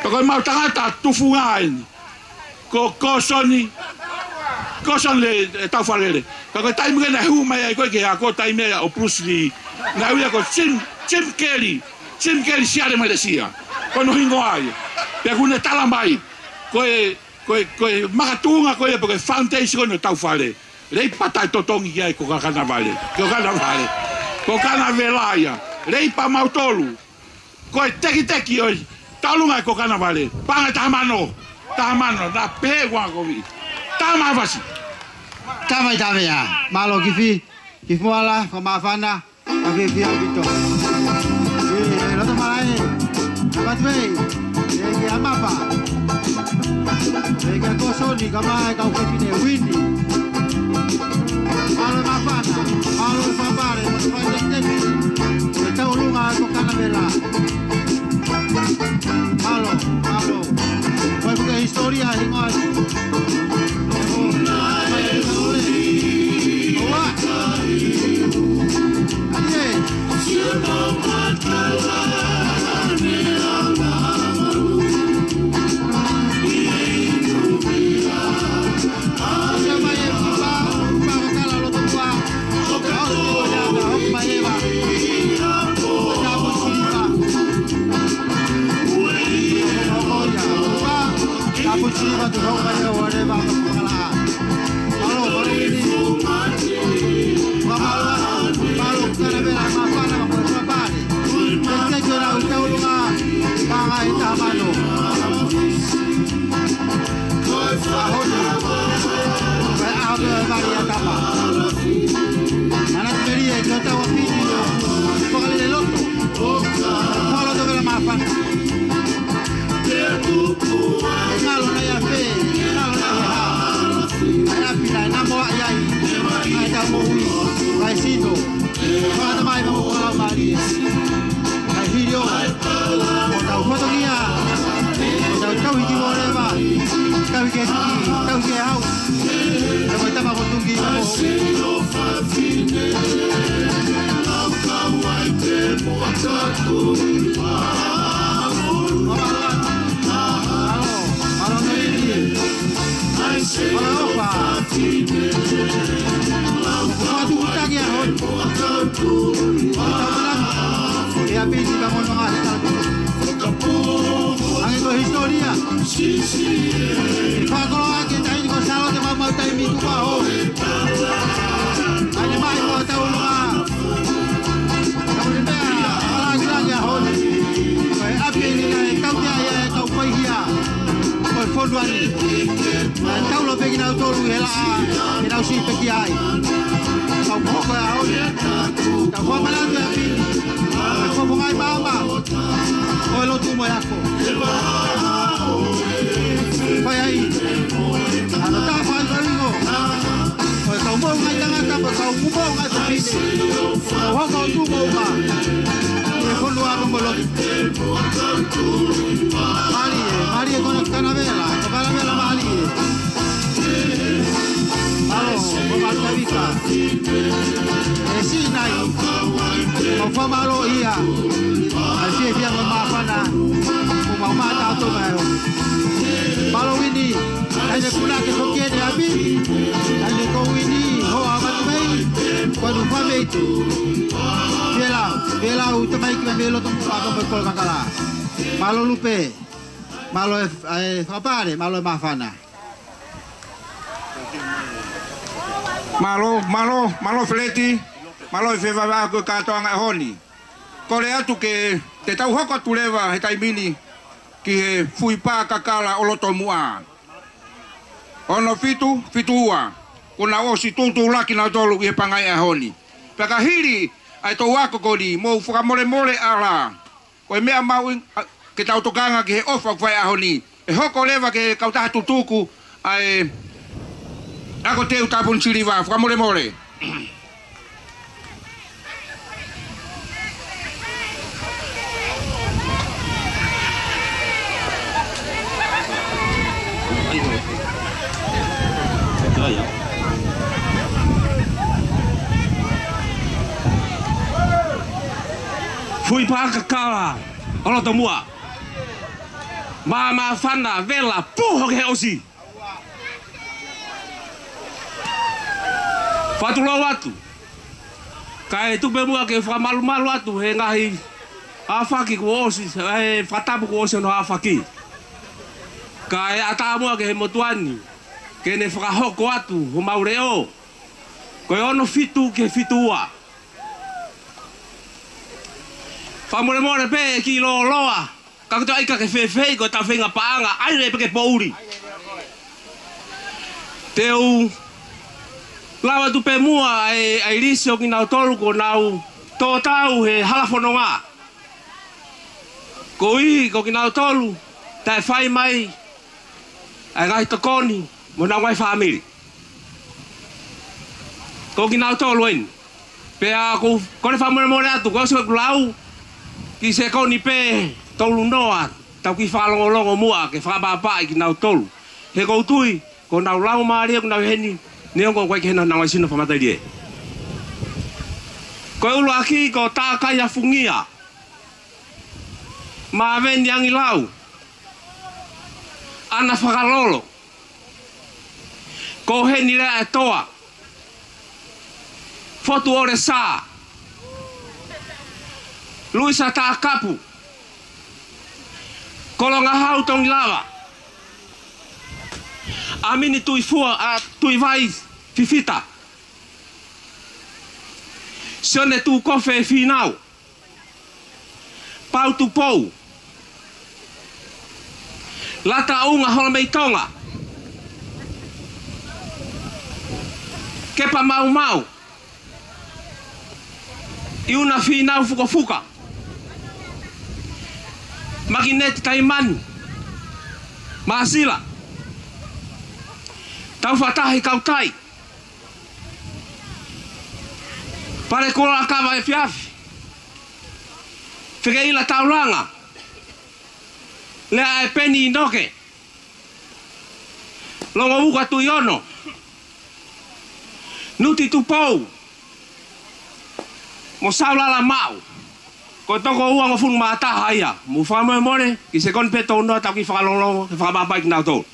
Pea ko ʻemau tangata tufunga eni. Ko Kosoni, Kosoni le, e Taufalele. Ka ko e taimi ko ē naʻe hū mai ai ko ē ki he ako taimi ia ʻo Bruce Lee. Naʻe ui ia ko Jim, Jim Kelly, Jim Kelly Siale Malesia. Ko hono hingoa ia. Pea kuo ne tala mai. Ko e, ko e, ko e makatuʻunga ko ē, pe ko e foundation ko ē ʻo Taufale. Leipa taʻetotongi ki ai ko Kanavale. Ko Kanavale. Ko Kanavela ia. Leipa mautolu. Ko e tekiteki ʻo e tauʻolunga ko Kanavale. Paʻanga ʻe taha mano. Taha mano. Naʻa pehē ʻe Uangakoviʻi. Taha mano fasi. Tama i tavea. Mālō Kifi. Kifi Moala, fakamāfana. Ka fiefia ʻaupito. ʻE, loto malaʻe. Ka tuei. ʻE, ke amapa. ʻE, ke Kosoni, kae ʻumaʻā e kau fefine Uini. Mālō e māfana, mālō e fakapale, mālō e fakatekiteki. ʻE tauʻolunga ko Kanavela. Mālō, mālō. Ko e fuka hisitōlia hingoa ni. ʻOua. ʻAlie. Thank you, lau tauʻolunga, paʻanga ʻe taha mano. ʻAho ni, ko e ʻaho ko ē ʻo e vali ʻa Tama. Manatu melie ki hotau ʻapi ni, fakalele loto. Fakalele loto vela māfana. Ngalo naʻe ʻi fē, ngalo naʻe ʻi hā. Naʻe ʻapi naʻe namoaʻi ai. Naʻe tau moʻui, naʻe sino. Fakatamai mo fakalaumālie. Kae hili ʻo, ʻo tau fatongia, ʻo tau tauhi ki Moleva, tauhi ki he tiki, tauhi ki he hau. Tau mai tama ko Tuki, mo. Alo, alo, nui. Alo, opa. Atu kutaki a hon. ʻE ʻapi ni ka mono ngaahi tau. Ange ko hisitōlia. ʻE fakakoloa ke tahi ni ko Sālote Maumau Taimi Tukuʻaho. ʻAi mai ko tauʻolunga. Ka mole meʻa, ala ki langi a hon. Ko e ʻapi ni naʻe tautea ia e kau faihia. Ko e fonua ni. Naʻe taulo pē kinautolu he laʻā, ke nau siʻi pekia ai. Kau hoko e ʻaho ni. Tau fua manatu e ʻapi. Kau fua ngai maama. Ko e lotu mo e ako. Fai ai. Ano tā fai fai ingo. Ko e kau mou ngai tangata, ko e kau mou ngai fafine. Kau hoko tu mou ma. Ko e fonua mo e lotu. Mālie, mālie ko ena Kanavela, ko Kanavela mālie. Mālō, ko Matavika. ʻE Sinai, mau fakamālō ia. ʻAi fiefia mo māfana, ko mau mata ato mai o. Mālō Uini, ʻai ne kuna ke foki eni ʻapi. ʻAi ne ko Uini, hoa matu mei. Ko atu fā mei tu. Fielau, fielau, tamaiki mai mei loto mo ʻapo mo e kolo kakala. Mālō Lupe. Mālō e, e fakapale, mālō e māfana. Mālō, mālō, mālō Feleti, mālō e fefavaʻa ko e kātoanga ʻaho ni. Kole atu ke te tau hoko atu leva he taimi ni ki he fuipā kakala ʻo loto muʻa. Ono fitu, fitu ua. Kuo nau ʻosi tūtūlaki nautolu ʻi he pangai ʻaho ni. Pea ka hili ʻa e toʻu ako ko eni, mou fakamolemole ʻalā. Ko e meʻa mahuʻinga ke tau tokanga ki he ʻofa ʻoku fai ʻaho ni. ʻE hoko leva ki he kautaha tutuku ʻa e ako teu tāpuni siliva, fakamolemole. Fuipā kakala ʻo loto muʻa. Mā, māfana, vela, puho ki he ʻosi. Fakatulou atu. Kae tuku pē muʻa ke fakamalumalu atu he ngaahi ʻāfaki kuo ʻosi, e fakatapu kuo ʻosi hono ʻāfaki. Kae ʻatā muʻa ki he motuʻa ni ke ne fakahoko atu homau leʻo. Ko e ono fitu ki he fitu ua. Fakamolemole pē e kiʻi lōloa. Ka ko e toe ʻai ka ke fēfē, ko e tau feinga paʻanga, ʻai leva pē ke poʻuli. Te u lau atu pē muʻa ʻa e, ʻa e lisi ʻo kinautolu kuo nau tō tau he hala fononga. Koeʻuhi ko kinautolu taʻe fai mai ʻa e ngaahi tokoni mo honau ngaahi fāmili. Ko kinautolu eni. Pea ʻoku ou kole fakamolemole atu, kuo ʻosi ʻeku lau, kiʻi sekoni pē tolu noa, tau kiʻi fakalongolongo muʻa ke fakapapauʻi kinautolu. He ʻoku ou tui, ko honau laumālie ʻoku nau ʻi heni, neongo ʻoku ʻikai ke ʻi heni honau ngaahi sino fakamatelie. Ko e ʻuluaki, ko Tākai ʻa Fungia. Maveni Angilau. ʻAna Fakalolo. Ko Heni Leaʻaetoa. Fotu ʻOlesā. Luisa Takapu. Kolongahau Tongilava. ʻAmini Tuifua, ʻa, Tuivai Fifita. Sione Tukofe Fīnau. Pau Tupou. Lata ʻUnga Hola mei Tonga. Kepa Maumau. ʻIuna Fīnau Fukofuka. Makineti Taimani. Māsila. Tau Fakatahi Kautai. Pale Kula Kava Efiafi. Fekeila Taulanga. Lea ʻa e Peni ʻInoke. Longo Uka Tuʻiono. Nuti Tupou. Mo Saulala Maʻu. Ko e toko uangofulu mā taha ia. Mou fakamolemole, kiʻi sekoni pē tolu noa tau kiʻi fakalongolongo, ke fakapapauʻi kinautolu.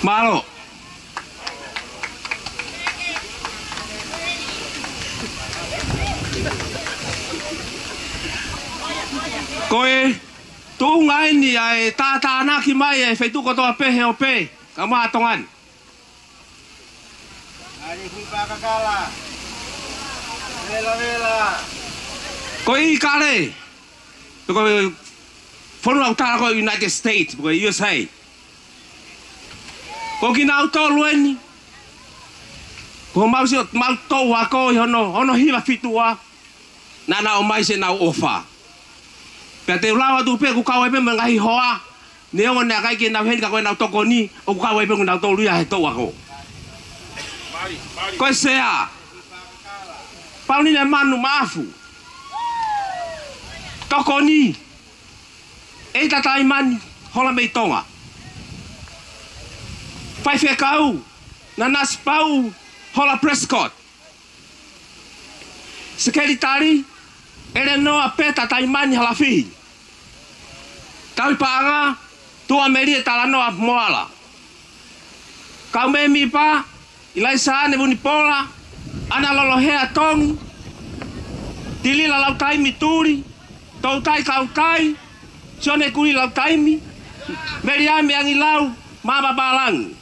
Mālō. Ko e tuʻunga eni ʻa e tātānaki mai ʻa e feituʻu kotoa pē he ope, ka mā Tonga ni. Ko e ʻIkale, ko e fonua ʻoku tala ko e United States, ko e U S A. Ko kinautolu eni, ko mau sio, mau toʻu ako ʻi hono, hono hiva fitu ua, naʻa nau ʻomai siʻenau ʻofa. Pea te u lau atu pē ʻoku kau ai pē mo e ngaahi hoa, neongo naʻe ʻikai ke nau ʻi heni ka ko ʻenau tokoni, ʻoku kau ai pē kinautolu ia he toʻu ako. Ko e Sea. Paunine Manu Maʻafu. Tokoni. ʻEita Taimani, Hola mei Tonga. Faifekau, Nanasipauʻu, Hola Prescott. Sekelitali, ʻElenoa Peta Taimani Halafihi. Tauhi paʻanga, Tuʻamelie Talanoa Moala. Kau mēmipa, ʻIlaisa Ane Vunipola, ʻAna Lolohea Tongi, Tilila Lautaimi Tuli, Toutai Kautai, Sione Kui Lautaimi, Meliami Angilau, Mama Palangi,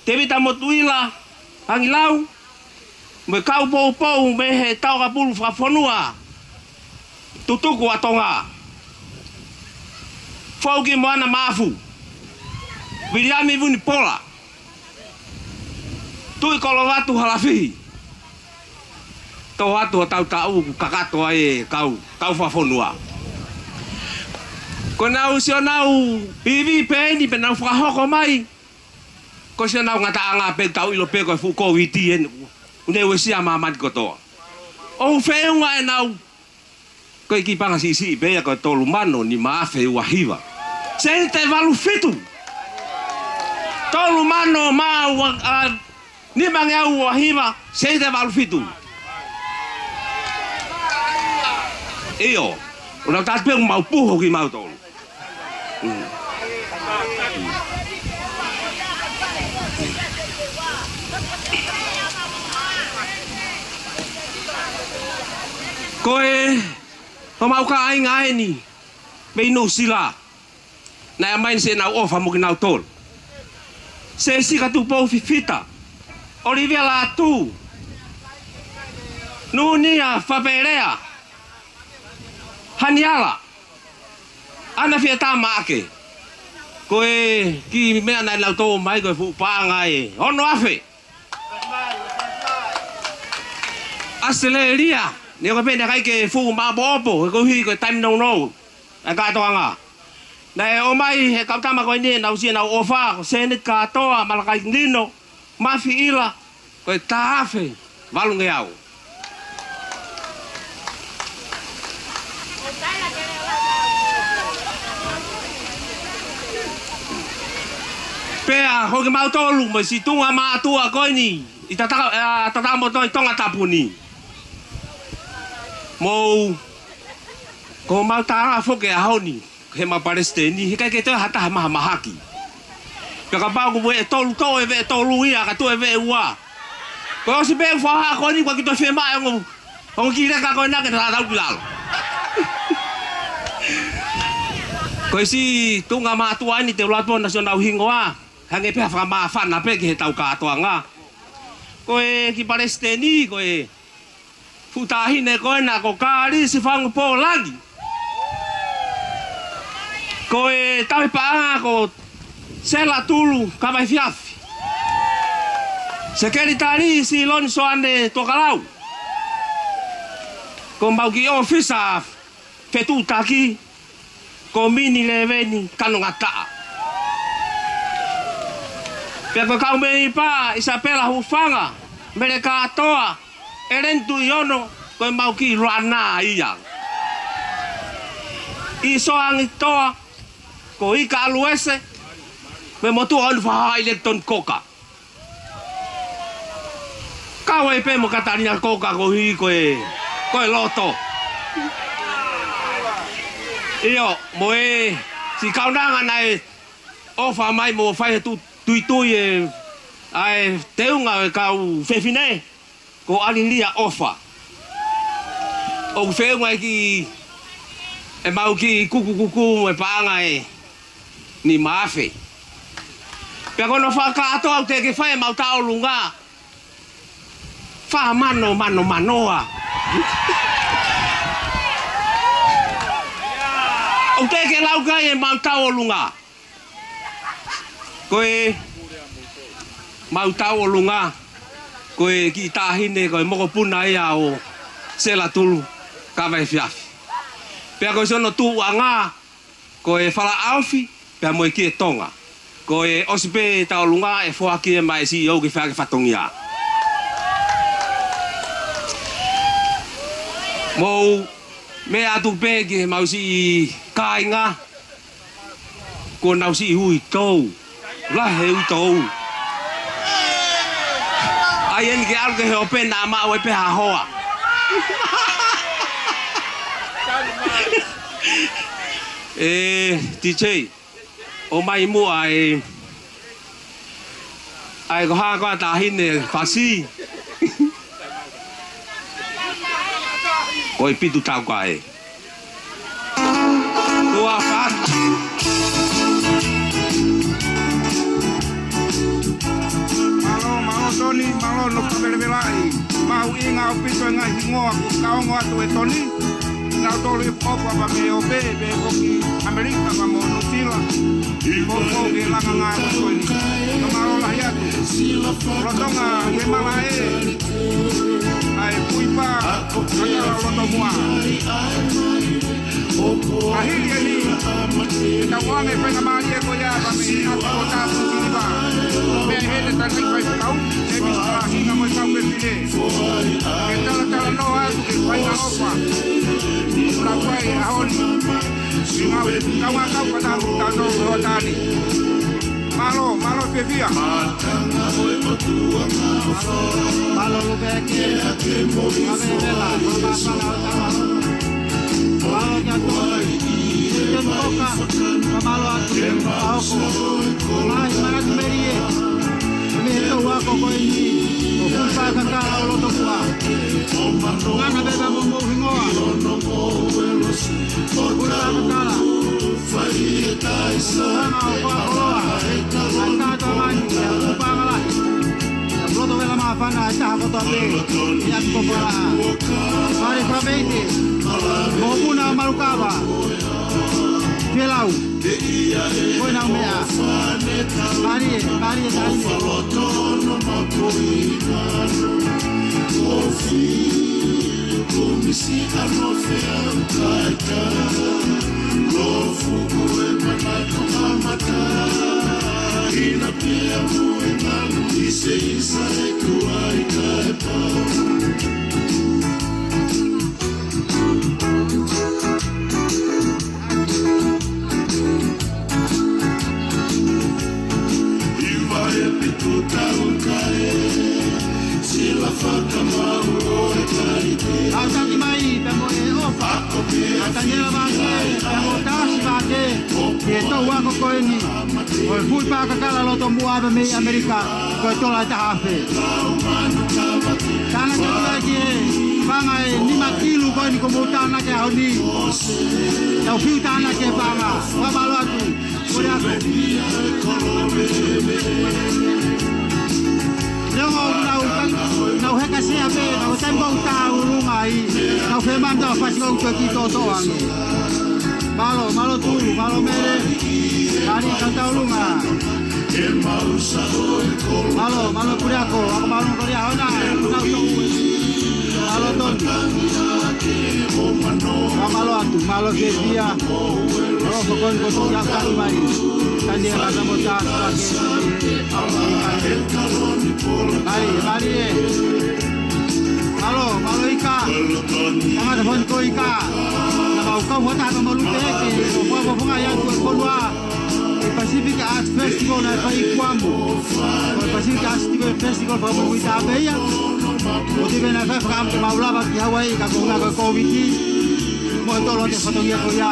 Tevita Motuila Angilau, mo e kau poupou mei he Tauʻakapulu Fakafonua, Tutuku ʻa Tonga. Fouki Moana Mafu, Viliami Vunipola, Tuʻi Kolovatu Halafihi. Tō atu hotau taʻu kakato ai e kau, kau fakafonua. Ko ʻenau sio ʻenau ivi pē eni pea nau fakahoko mai. Ko e sio ʻenau ngataʻanga pē, tau ʻilo pē ko e fuʻu Kōviti eni ʻoku ne uesia māmani kotoa. ʻOku feʻunga ʻenau, ko e kiʻi paʻanga siʻisiʻi pē ia, ko e tolu mano nima afe ua hiva. Sēniti ʻe valu fitu. Tolu mano mā ua, ā, nima ngeau ua hiva, sēniti ʻe valu fitu. ʻIo, ʻoku nau tatu pē ʻoku mau puho kimautolu. Mm. Ko e, ko homau kāinga eni mei Nuʻusila. Naʻe ʻomai ni siʻenau ʻofa mo kinautolu. Sēsika Tupou Fifita, ʻOlivia Lātū, Nunia Fapelea, Haniala, ʻAna Fiatā Maʻake. Ko e kiʻi meʻa naʻa nau tō mai ko e fuʻu paʻanga ʻe ono afe. ʻAositelēlia, neongo pē naʻe ʻikai ke fuʻu maʻopoʻopo, he koeʻuhi ko e taimi nounou ʻa e kātoanga. Naʻe ʻomai he kau tama ko eni ʻenau siʻenau ʻofa, ko Sēniti Kātoa Malakai Nino Mafiʻila, ko e taha afe valu ngeau. Pea ko kimautolu mo e siʻi tuʻunga mātuʻa ko eni ʻi Tata-, ē, Tatamoto ʻi Tongatapu ni. Mou, ko mau tala foki he ʻaho ni, he mau palesiteni, he ʻikai ke toe ha taha mahamahaki. Pea kapau ko e veʻe tolu, toe veʻe tolu ia, ka toe veʻe ua. Ko e ʻosi pē fakaʻaho ko eni, ko e kiʻi toe fiemaʻu e ongo, ongo kiʻi leka ko ena ke tatau ki lalo. Ko e siʻi tuʻunga mātuʻa eni te u ʻalu atu ʻo na sio ʻenau hingoa, hangē pē ha fakamāfana pē ki heʻetau kātoanga. Ko e kiʻi palesiteni, ko e fuʻu taʻahine ko ena ko Kālisi Fangupō Langi. Ko e tauhi paʻanga ko Sela Tulu Kavaifiafi. Sekelitali Siloni Soane Tokalau. Ko mau kiʻi ʻōfisa fetuʻutaki ko Mini Leveni Kanongataʻa. Pea ko e kau mēmipa, ʻIsapela Hufanga, Mele Kātoa, ʻEleni Tuʻiono, ko e mau kiʻi lana ia. ʻIsoa Angitoa, ko Ika ʻAluese, mo e motuʻa ʻo e Fahaʻi Lektoni Koka. Kau ai pē mo Katalina Koka koeʻuhi ko e, ko e loto. ʻIo, mo e siʻi kaunanga naʻe ʻofa mai mo fai he tu-, tuitui e, ʻa e teunga e kau fefine, ko ʻAlilia ʻOfa. ʻOku feʻunga e kiʻi, ʻemau kiʻi kukukuku mo e paʻanga ʻe nima afe. Pea ko hono fakakātoa ʻoku teʻeki ke fai ʻemau tauʻolunga, fā mano mano manoa. ʻOku teʻeki ke lau kai ʻemau tauʻolunga. Ko ʻemau tauʻolunga, ko e kiʻi taʻahine, ko e mokopuna ia ʻo Sela Tulu Kavaifiafi. Pea ko e siʻono tuʻuʻanga, ko e falaʻaofi, pea mo e kie Tonga. Ko e ʻosi pē tauʻolunga ʻe foaki ia maʻa e CEO ke fai ʻaki e fatongia. Mou meʻa atu pē ki heʻemau siʻi kāinga, ko ʻenau siʻi uitou. Lahi e uitou. ʻAi eni ke ʻalu ki he ʻopena ʻo maʻu ai pē ha hoa. ʻE, D J, ʻomai muʻa e, ʻai ko hā ko ā taʻahine fasi. Ko e pitu tau kae. Ua fā. Mālō, mālō Toni, mālō hono fakavelevelaʻi. Mahuʻinga ʻaupito e ngaahi hingoa kuo fakaongo atu ʻe Toni. Naʻa tau ʻi ʻOfa pea mei ʻOpe, pea foki ʻAmelika pea mo Nuʻusila. Ko e foʻi langa ngāue ko eni. Ka mālō lahi atu. Lolotonga ʻi he malaʻe ʻa e fuipā kakala loto muʻa. Ka hili eni, ʻe tau ʻoange e faingamālie ko ia pea mei ʻapi ko Tāpuni Siliva. Meʻa ʻi heni e tangataʻeiki faifekau, Davis Kalasinga mo e kau fefine. Ke talatalanoa atu ki he faʻahinga ʻofa ʻoku nau fai he ʻaho ni. Siʻi ngāue kaungā kau ka tapu tautolu ʻi he hoʻatā ni. Mālō, mālō fiefia. Mālō Lupeke. Mālō Vela, mālō Vela, mālō Vela. Mālō kia Toni. Toni Koka, mālō atu. Aoko. Ngaahi manatu melie. Mei he tau ako ko eni, ko e fuipā kakala ʻo loto muʻa. Ngana pē pea mo hoʻomou hingoa. Fuipā kakala. Hanga ʻo fakakoloa ʻa e kātoanga ni ʻi he fuipā kakala. Loto Vela māfana ʻe taha kotoa pē ʻi ʻapi ko Fala. Fale Fakameite, mo Puna Malukava. Felau. Ko ʻenau meʻa. Mālie, mālie taʻahine. Aʻu taki mai pea mo e ʻofa ʻa Taniela Vake pea mo Tasi Vake ki he tau ako ko eni ʻo e fuipā kakala loto muʻa pea mei ʻAmelika, ko e tola ʻe taha afe. Tānaki atu ai ki he paʻanga ʻe nima kilu ko eni kuo mou tānaki he ʻaho ni. Tau fiu tānaki he paʻanga. Fakamālō atu. Pule ako. Leo mau nau, nau heka sea pē, nau taimi mau tā ʻolunga ai, nau fēmanta ʻo fasi mau tueki tōtō ange. Mālō, mālō Tulu, mālō Mele, mālō Kautaulunga. Mālō, mālō Pule ako, ako mālō Korea Hona, nau tō. Mālō Toni. Fakamālō atu, mālō fiefia. Mālō ko eni ko Toni ʻaʻu taki mai. Tani e kata mo tā, tā ke. Mālie, mālie. Mālō, mālō Ika. Tangata foni ko Ika. Naʻa mau kau fakataha mo Lupe Heke, ʻo fakafofongaʻi atu e fonua. E Pacific Arts Festival naʻe fai ʻi Kuamu. Ko e Pacific Arts Festival fakamuimui tā pē ia. ʻOku teʻeki ai fai fakaʻamu ke mau lava ki Hawaii ka ko e ʻuhinga ko e Kōviti. Mo e tolo atu e fatongia ko ia.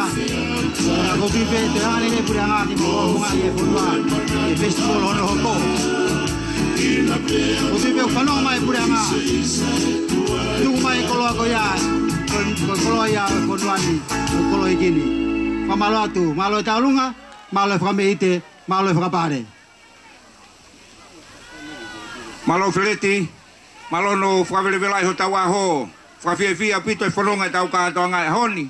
Ka ko e pē te hane ke puleʻanga ke mo fakafofongaʻi e fonua. E festival hono hoko. ʻOku teʻeki ai fanongo mai e puleʻanga. Tuku mai e koloa ko ia. Ko, ko e koloa ia e fonua ni. Ko e koloa ʻeiki ni. Fakamālō atu. Mālō e taulunga. Mālō e fakameʻite. Mālō e fakapale. Mālō Feleti, mālō hono fakavelevelaʻi hotau ʻaho, fakafiefia ʻaupito e fononga ʻetau kātoanga he ʻaho ni.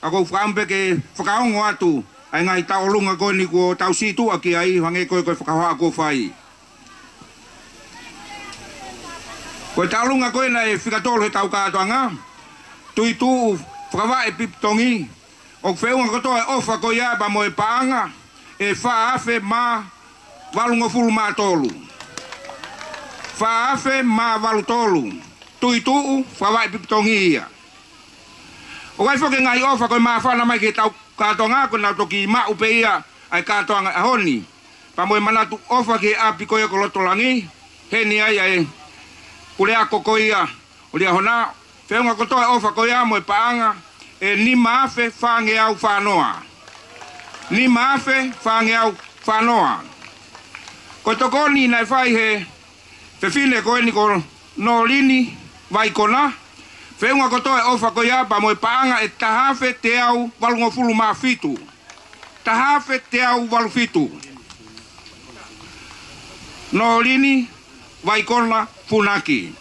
Ka ʻoku ou fakaʻamu pē ke fakaongo atu ʻa e ngaahi tauʻolunga ko eni kuo tau sītuʻa ki ai, hangē ko e, ko e fakahohaʻa kuo fai. Ko e tauʻolunga ko ē naʻe fika tolu heʻetau kātoanga, Tuʻituʻu, Fakavaʻe Pipitongi, ʻoku feʻunga kotoa e ʻofa ko ia pea mo e paʻanga ʻe fā afe mā valungofulu mā tolu. Fā afe mā valu tolu. Tuʻituʻu, Fakavaʻe Pipitongi ia. ʻOku ʻi ai foki e ngaahi ʻofa ko e māfana mai ki heʻetau kātoanga, ko ʻenau toki maʻu pē ia ʻa e kātoanga ʻaho ni. Pea mo e manatu ʻofa ki he ʻapi ko ia ko Lotolangi, heni ai ʻa e puleako ko ia ʻo Liahona, feʻunga kotoa e ʻofa ko ia mo e paʻanga ʻe nima afe fāngeau fā noa. nima afe fāngeau fānoa. Ko e tokoni naʻe fai he fefine ko eni ko Nolini Vaikona, feʻunga kotoa e ʻofa ko ia pea mo e paʻanga ʻe taha afe teau valungofulu mā fitu. Taha afe teau valu fitu. Nolini Vaikona Funaki.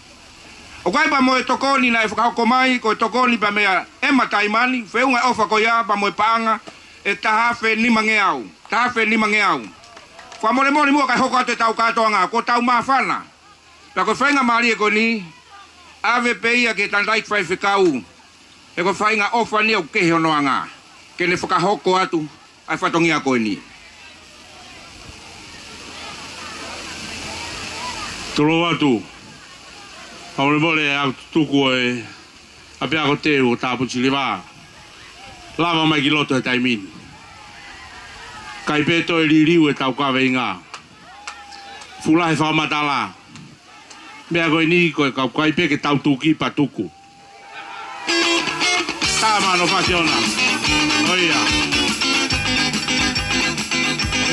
ʻOku ʻi ai pea mo e tokoni naʻe fakahoko mai, ko e tokoni pea meia ʻEma Taimani, feʻunga e ʻofa ko ia pea mo e paʻanga ʻe taha afe nimangeau. Taha afe nimangeau. Fakamolemole muʻa kae hoko atu ʻetau kātoanga, ko ʻetau māfana. Pea ko e faingamālie ko eni, ʻave pē ia ki he tangataʻeiki faifekau. He ko e faʻahinga ʻofa eni ʻoku kehe hono anga ke ne fakahoko atu ʻa e fatongia ko eni. Tulou atu. Fakamolemole ʻa e tutuku ʻo e ʻapiako teu ʻo Tāpuni Siliva. Lava mai ki loto he taimi ni. ʻIkai pē toe liliu ʻetau kaveinga. Fuʻu lahi e fakamatala. Meʻa ko eni ko e kau ʻikai pē ke tau tuki pea tuku. Tama no fasiona. ʻOia.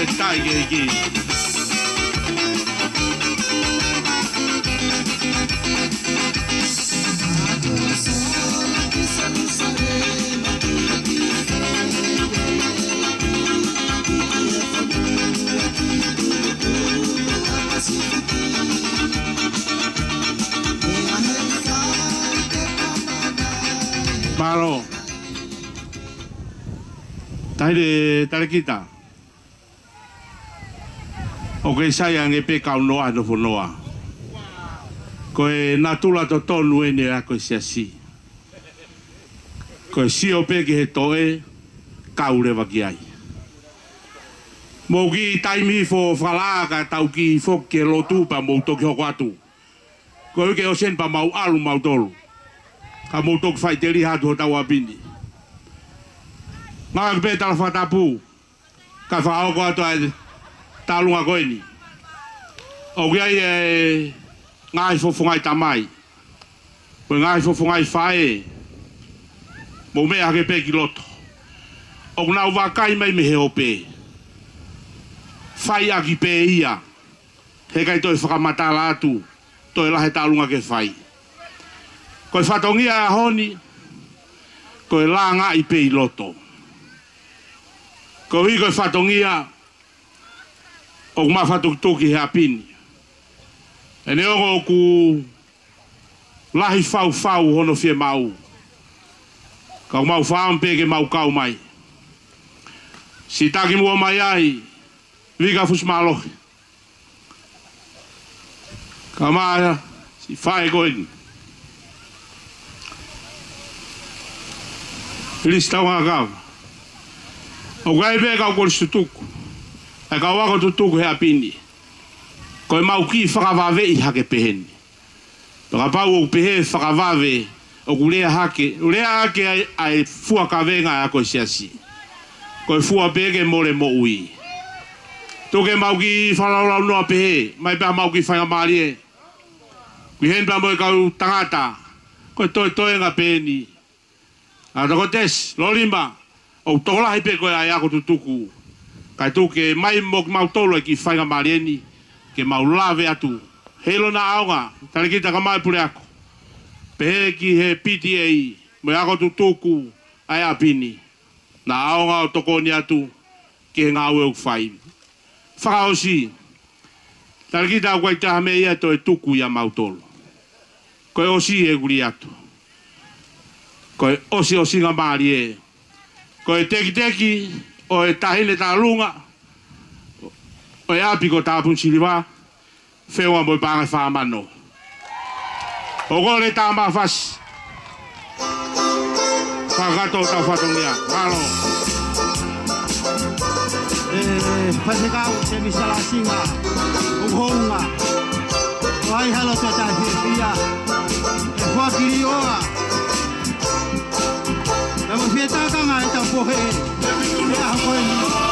ʻE tai ke iki. Mālō. Taʻahine Talekita. ʻOku kei sai ange pē kau noa he nofo noa. Ko e natula totonu eni ʻa e ako e siasi. Ko e sio pē ki he toe, kau leva ki ai. Mou kiʻi taimi hifo fakalaʻā kae tau kiʻi foki ki he lotu pea mou toki hoko atu. Ko e uike ʻosi eni pea mau ʻalu mautolu. Ka mou toki faʻiteliha atu hotau ʻapi ni. Ngāueʻaki pē tala fakatapu. Kae fakahoko atu ʻa e tālunga ko eni. ʻOku ʻi ai e ngaahi fofongaʻi tamai. Mo e ngaahi fofongaʻi faʻē. Mou meʻa hake pē ki loto. ʻOku nau vakai mai mei he ope. Fai ʻaki pē ia. He ʻikai toe fakamatala atu, toe lahi e tālunga ke fai. Ko e fatongia ʻo e ʻaho ni, ko e langaʻi pē ʻi loto. Koeʻuhi ko e fatongia, ʻoku mafatukituki he ʻapi ni. ʻE neongo ʻoku lahi faufau hono fiemaʻu. Ka ʻoku mau fakaʻamu pē ke mau kau mai. Siʻi taki muʻa mai ai, Vika Fusimālohi. Kae ʻumaʻā siʻi faʻē ko eni. Lisi Taungakava. ʻOku ʻi ai pē kau kolisi tutuku. ʻA e kau ako tutuku he ʻapi ni. Ko e mau kiʻi fakavaveʻi hake peheni. Pea kapau ʻoku pehē fakavave, ʻoku lea hake, lea hake ai ʻa e fua kavenga ʻa e ako e siasi. Ko e fua pē ke mole moʻui. Tuku ke mau kiʻi fakalaulaunoa pehē, mai pē ʻa e mau kiʻi faingamālie. Ki heni pea mo e kau tangata, ko e toetoenga pē eni. ʻA e toko tesi, lolima, ʻoku tokolahi pē ko e ʻa e ako tutuku. Kae tuku ke mai mo kimautolu e kiʻi faingamālie ni, ke mau lave atu. Heiʻilo naʻa ʻaonga, Talekita kae ʻumaʻā e puleako. Pehē ki he P T A, mo e ako tutuku, ʻa e ʻapi ni. Naʻa ʻaonga ʻo tokoni atu, ki he ngāue ʻoku fai. Fakaʻosi, Talekita ʻoku ʻikai ha meʻa ia ʻe toe tuku ʻia mautolu. Ko e ʻosi ʻeku lea atu. Ko e ʻosiʻosingamālie. Ko e tekiteki ʻo e taʻahine tālunga ʻo e ʻapi ko Tāpuni Siliva, feʻunga mo e paʻanga ʻe fā mano. ʻOku kole tā mafasi. Fakakakato hotau fatongia. Mālō. ʻE, Faifekau Tēvita Lāsinga, ʻoku hounga. ʻOku ʻi ai ha loto taʻefiefia. ʻE fakakilioa. Naʻa mo fie takanga ʻetau pohe. ʻE ʻaho ko eni.